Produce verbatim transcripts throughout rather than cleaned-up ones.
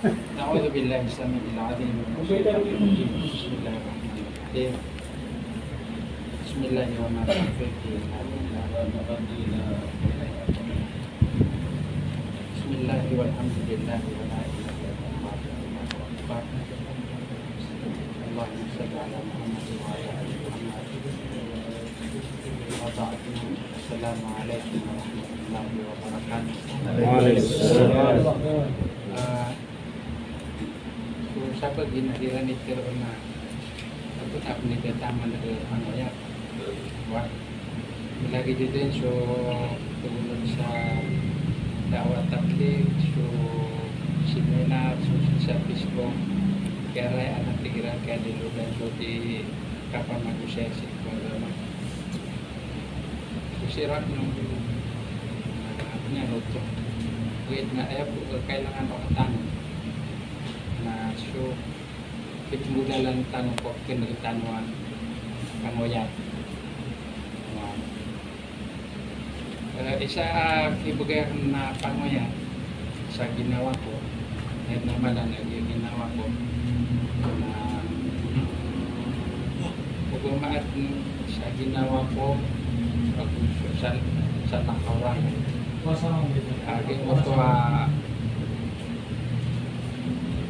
أعوذ بالله السميع العليم من الشيطان الرجيم. بسم الله الرحمن الرحيم. بسم الله وما توفيقي إلا بالله. بسم الله والحمد لله ولا إله إلا الله والله أكبر. اللهم صل على محمد وعلى آل محمد. وبعد. السلام عليكم ورحمة الله وبركاته. وعليكم السلام. Ah, so, sa pagina iran ito na, ito na pinagataman na pangoyat. Wa. Lagid dn so tonganay sa da'wah tabligh, so seminar, so sa Facebook, kiyarayaan a tig iran, kiyadilogan so di kapamagosaya sii ko agama. So siran no, ah, niyan oto. Giya na aya bo, eh, kailangan o tano na so pitharo tano ko kna tano a pangoyat. Wa. Eh, isa a kibgay akn a pangoyat sa ginawa ko. Aya na mala na gi-, ginawa ko. Na, ogaid sa ginawa ko, ago sa, sa, sa takawan. Agi oto a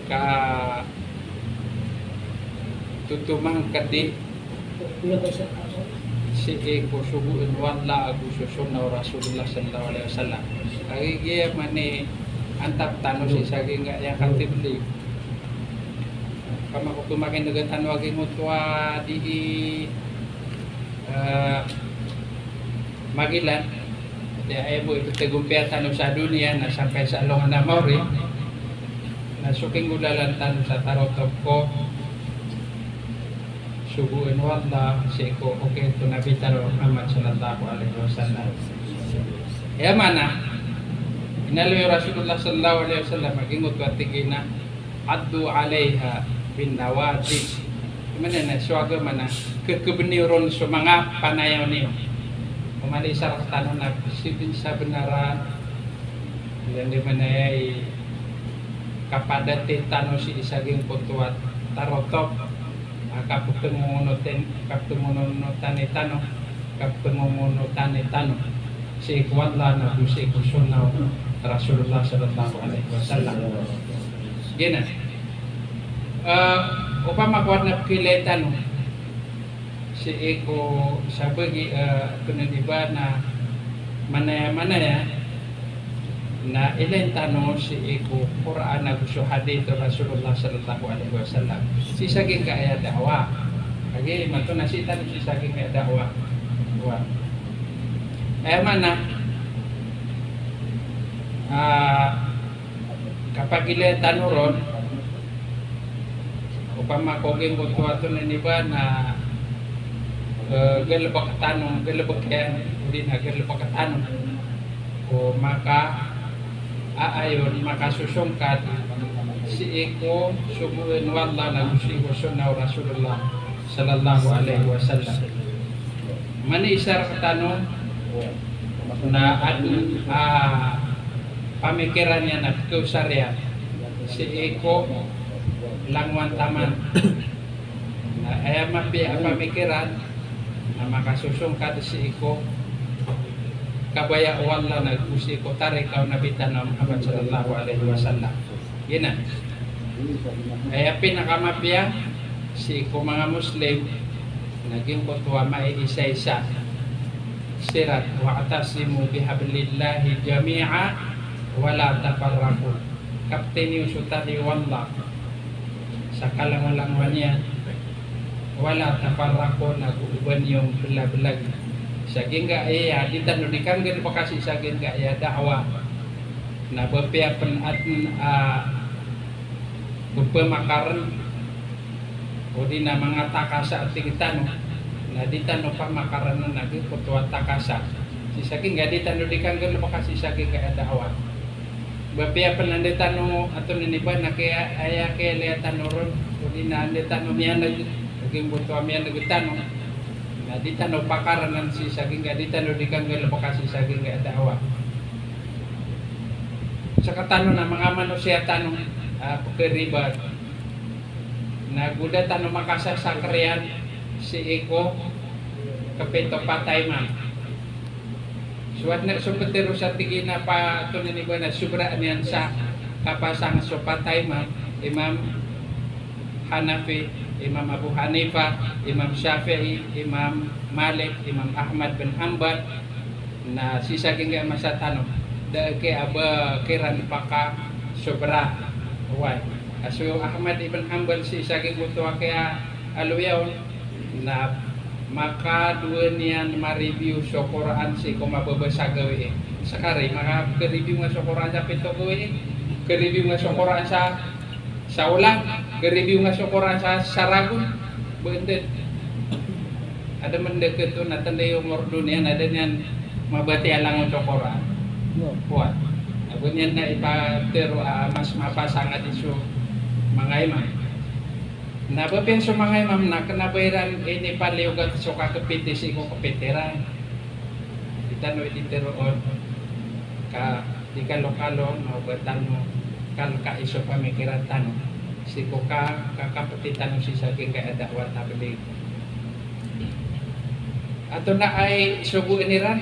ka totomangkd sii ko sogoan o Allah ago so sunnah o Rasulullah sallallahu alaihi wasallam. Agi giya mani antap tano sii sa giyangkaya katablig. Pamakoto makin'g tano a giyoto a di, eh, magilan. Aya bo i ptagompiya tano sa doniya na sampay sa alongan a maori. Na so kinggolalan tano sa tarotop ko sogoan o Allah sii ko okit o Nabi tano Muhammad sallallahu alaihi wasallam. Aya maana, inaloy o Rasulullah sallallahu alaihi wasallam a giyoto a tig iyan a, "Addu alaiha bin nawajid." Maana niyan, so agama na, kkbn iyo ron so manga panayaw niyo. Oman i isa rktano na sii dn sa bnar a, iyan di maana aya i kapadati tano sii sa giyangkoto a tarotop, a kaptngongonotan, kaptngongonotan tano, kaptngongonotan tano sii ko Allah na go sii ko sunnah o Rasulullah sallallahu alaihi wasallam. Giyanan. Eh, opama ko adn a pkhailay tano sii ko sabagi, eh, pn di ba na manaya-manaya na ilayn tano sii ko Qur'an ago so hadith o Rasulullah sallallahu alaihi wasallam. Sii sa giyangkaya da'wah. Agi, mato na sii tano sii sa giyangkaya da'wah. Wa. Aya maana, ah, kapagilaya tano ron, opama ko giyangkoto a tonaa ini ba na, eh, galbk tano, galbk iyan, odi na galbk tano ko maka, aayon, makasosongkad sii ko sogoan o Allah na go sii ko sunnah o Rasulullah sallallahu alaihi wasallam. Mani isa rktano na adn a pamikiran iyan a pkhaosar iyan sii ko langowan taman. Na aya mapiya a pamikiran na makasosongkad sii ko kabaya o Allah na go sii ko tarika o Nabi tano Muhammad sallallahu alaihi wasallam. Giyanan. Aya pinakamapiya sii ko manga Muslim na giyangkoto a maiisa-isa siran, "Wa'tasimu bihablillahi jami'an wa la tafarraqu." Kaptii niyo so tali o Allah sa kalangolangowan iyan, "Wa la tafarraqu," na go ba niyo mblablag. Sa giyangkaya, di tano di kanggalbka sii sa giyangkaya da'wah. Na ba apiya pn adn a pphamakarn, odi na manga takasa a tig tano, na di tano pamakarn a giyangkoto a takasa. Sii sa giyangkaya di tano di kanggalbka sii sa giyangkaya da'wah. Ba apiya pn anda tano, antonaa ini ba na kaya, aya kiyalaya tano ron, odi na anda tano miyan'g, a giyangkoto a miyan'g tano, na di tano pakarn sii sa giyangkaya, di tano di kanggalbka sii sa giyangkaya da'wah. Sktano na manga manosiya tano, a, pkharibat. Na go da tano makasasakriyan sii ko khapito pat a imam. So adn a so ptharoon sa tig iyan a patonaa niyan ba na sobraan iyan sa kapasang so pat a imam, Imam Hanafi, Imam Abu Hanifa, Imam Shafi'i, Imam Malik, Imam Ahmad bin Hanbal, na sii sa giyangkai a masa tano, da a kiya ba kiran pakasobra. Oway. A so Ahmad ibn Hanbal sii sa giyangkoto a kiyaaloya on, na makadowa niyan ma-review so Qur'an sii ko mababasa gawii. Skaniyan, maka-review nga so Qur'an sa pito gawii, ka-review nga so Qur'an sa sa olan, ka-review nga so Qur'an sa, sa ragon, ba anda. Adn a manda khato na tanda i omor doniya na da niyan mabatiya langon so Qur'an. Oway. Ago niyan na ipatharo a mas mapasang a di so manga imam. Na ba piyan so manga imam na kna ba iran inipaliyogat so kakhapiti sii ko khapit iran. Di tano initharo on ka di kalokalo, na o ba tano kalkai so pamikiran tano sii ko ka, kakhapiti tano sii sa giyangkai a da'wah tabligh. Antonaa i sogoan iran?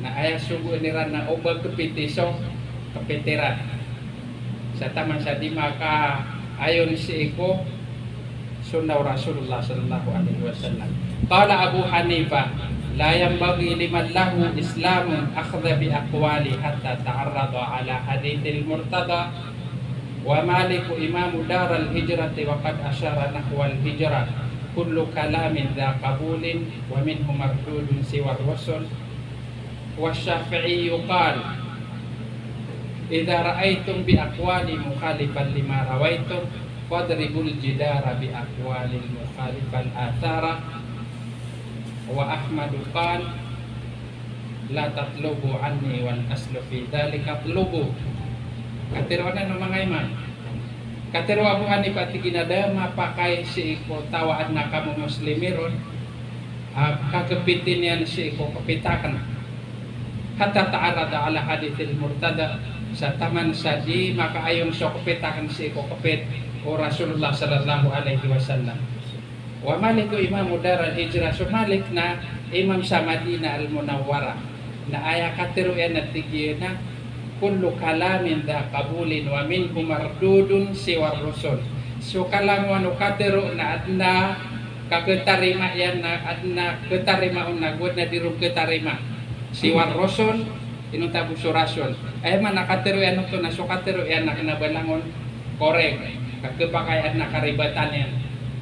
Na aya sogoan iran na o ba khapiti so khapit iran. Sa taman sa di makaayon sii ko sunnah o Rasulullah sallallahu alaihi wasallam. Qala Abu Hanifa, la yanbaghi liman lahu Islamun akhadha bi aqwali hatta ta'arrada ala hadithil Murtada. Wa Malik imamu daral hijrati wa qad ashara nahwal hijrah. Kullu kalamin dha qabulin wa minhu mardudun siwar rusul. Wa Shafi'i qal, idha ra'aytum bi aqwali mukhalifan lima rawaitum, fadribul jidara bi aqwalil mukhalifal athara. Wa Ahmadu qal, la tatlubu anni wal aslu fi dhalika atlubu. Katharo anan o manga imam. Katharo o Abu Hanifa, tig iyan a da mapakay sii ko taw a adn a kamomoslimi ron a kakhapiti niyan sii ko khapit akn. Hatta ta'arrada ala hadithil Murtada, sa taman sa di makaayon so khapit akn sii ko khapit o Rasulullah sallallahu alaihi wasallam. Wa Malik imamu daral hijrah, so Malik na imam sa Madinah al-Munawwarah. Na aya katharo iyan a tig iyan a kullu kalamin dha qabulin wa minhu mardudun siwar rusul. So kalam o ano katharo na adn a kakhatarima iyan, na adn a khatarima on na go adn a di ron khatarima. Siwar rusul, inonta bo so rasul. Aya maana katharo iyan oto na so katharo iyan na kna ba langon korek, ka khapakay adn a karibatan iyan.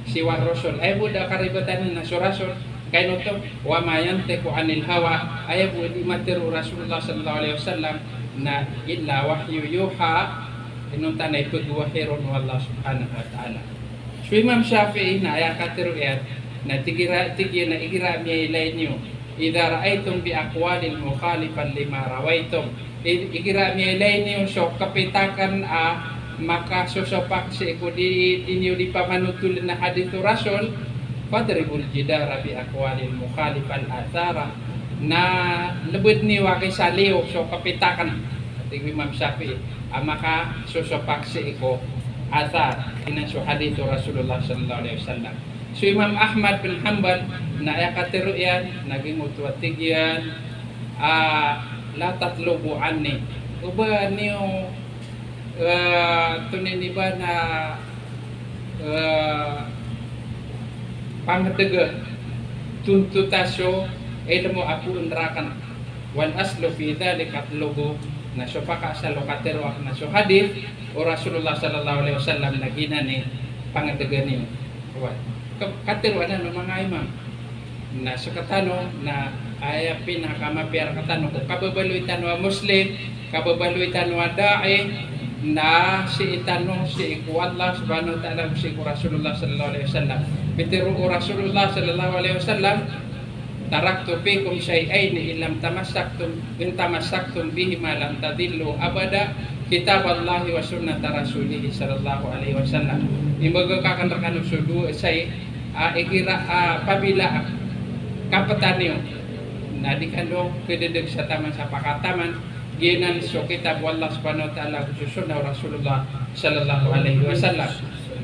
Siwar rusul. Aya bo da karibatan iyan na so rasul. Ka ino oto, wa ma yantiqu anil hawa, aya bo di matharo o Rasulullah sallallahu alaihi wasallam na illa wahyu yuha, inonta na ipagwahi ron o Allah subhanahu wa ta'ala. So Imam Shafi'i na aya katharo iyan, na tig ira, tig iyan a igira miyailay niyo, idha ra'aytum bi aqwalin mukhalifan lima rawaitum. I-, igira miyailay niyo so khapit akn a makasosopak sii ko di, di niyo di pamanothol na hadith o Rasul, fadribul jidara bi aqwalil mukhalifal athara. Na lbd niyo aki sa liyo so khapit akn, tig o Imam Shafi'i, a makasosopak sii ko athar, giyanan so hadith o Rasulullah sallallahu alaihi wasallam. So Imam Ahmad bin Hanbal na aya katharo iyan na giyangkoto a tig iyan, ah, la tatlubu anni. O ba niyo, ah, tonaa ini ba na, ah, pangdga, tontot a so ilmo a poon rakn. Wal aslu fi dhalika atlubu, na so pakaasal o katharo akn na so hadith o Rasulullah sallallahu alaihi wasallam na giyanan i pangdga niyo. Oway. Ka-, katharo anan o manga imam. Na sktano, na aya pinakamapiya rktano ko kababaloy tano a Muslim, kababaloy tano a da'i, na sii tano, sii ko Allah subhanahu wa ta'ala, sii ko Rasulullah sallallahu alaihi wasallam. Pitharo o Rasulullah sallallahu alaihi wasallam, taraktu fikum shay'aini in lam tamassaktum, in tamassaktum bihima lan tadillu abada, kitaballahi wa sunnata rasulihi sallallahu alaihi wasallam. Imbagak akn rkano so dowa shay a igira, ah, apabila kaptan iyo na di kano khadadg sa taman sa pakataman, giyanan so kitab o Allah subhanahu wa ta'ala, ago so sunnah o Rasulullah Sallallahu alaihi wasallam.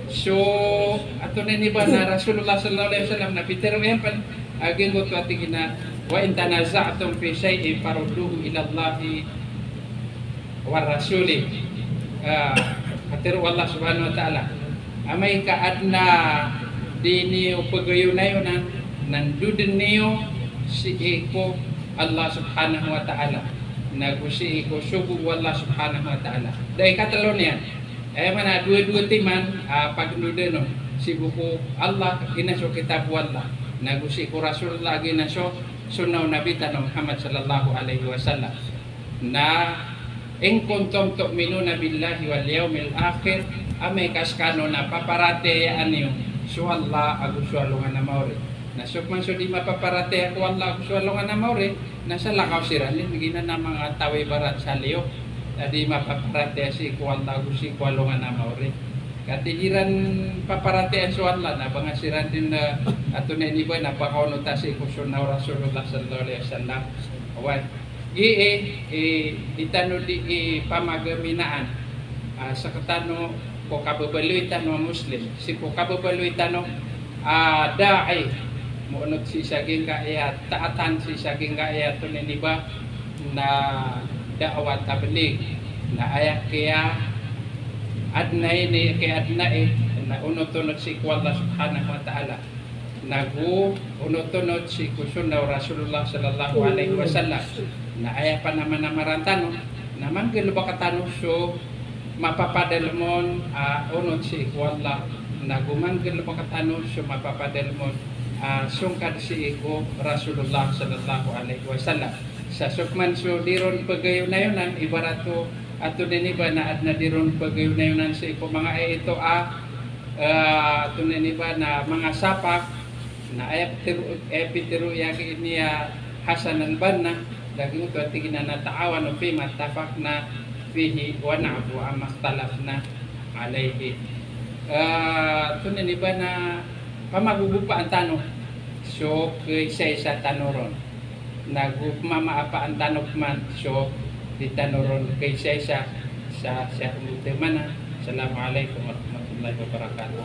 So, antonaa ini ba na Rasulullah sallallahu alaihi wasallam na pitharo iyan pn a giyangkoto a tig iyan a, "Wa in tanaza'tum fi shay'in farudduhu ilallahi war rasuli." Ah, katharo o Allah subhanahu wa ta'ala, amay ka adn a di niyo pagayonayonan, na ndodn iyo sii ko Allah subhanahu wa ta'ala, nago sii ko sogo o Allah subhanahu wa ta'ala. Da ikatlo niyan. Aya maana a dowa-dowa timan a pagndodn on, sii bo ko Allah, giyanan so kitab o Allah, nago sii ko Rasulullah, giyanan so sunnah o Nabi tano Muhammad sallallahu alaihi wasallam. Na in kuntum tu'minuna billahi wal yawmil akhir, amay ka skano na paparatiyayaan iyo so Allah ago so alongan a maori. Na so pman so di mapaparatiyaya ko Allah ago so alongan a maori, na salakaw siran dn, giyanan a manga taw a ibarat sa liyo a di mapaparatiyaya sii ko Allah ago sii ko alongan a maori. Ka tig iran paparatiyayaan so Allah, na banga siran dn, eh, antonaa ini ba na pakaonota sii ko sunnah o Rasulullah sallallahu alaihi wasallam. Oway. Gii, eh, di tano di, eh, pamagaminaan, ah, sktano ko kababaloy tano a Muslim, sii ko kababaloy tano a da'i, moonot sii sa giyangkaya taatan, sii sa giyangkaya antonaa ini ba na da'wah tabligh, na aya kiya adn a ini, kiya adn a i, na onot-onot sii ko Allah subhanahu wa ta'ala, nago onot-onot sii ko sunnah o Rasulullah sallallahu alaihi wasallam. Na aya pn a manamaran tano na manggalbk tano so mapapadalm on a onot sii ko Allah, nago manggalbk tano so mapapadalm on a songkad sii ko Rasulullah sallallahu alaihi wasallam. Sa so pman so di ron pagayonayonan, ibarat o antonaa ini ba na adn a di ron pagayonayonan sii ko manga ito a, eh, antonaa ini ba na manga sapak, na aya pitharo, aya pitharo iyan giya Hasan al-Banna, da giyangkoto a tig iyan a, "Nata'awanu fima ittafaqna fihi wa na'fu amma ikhtalafna alayhi." Eh, antonaa ini ba na pamagogopaan tano so kaisaisa tano ron, nago pmamaapaan tano pman so di tano ron kaisaisa. Sa sii ko mutmana. Assalamu alaikum warahmatullahi wabarakatuh.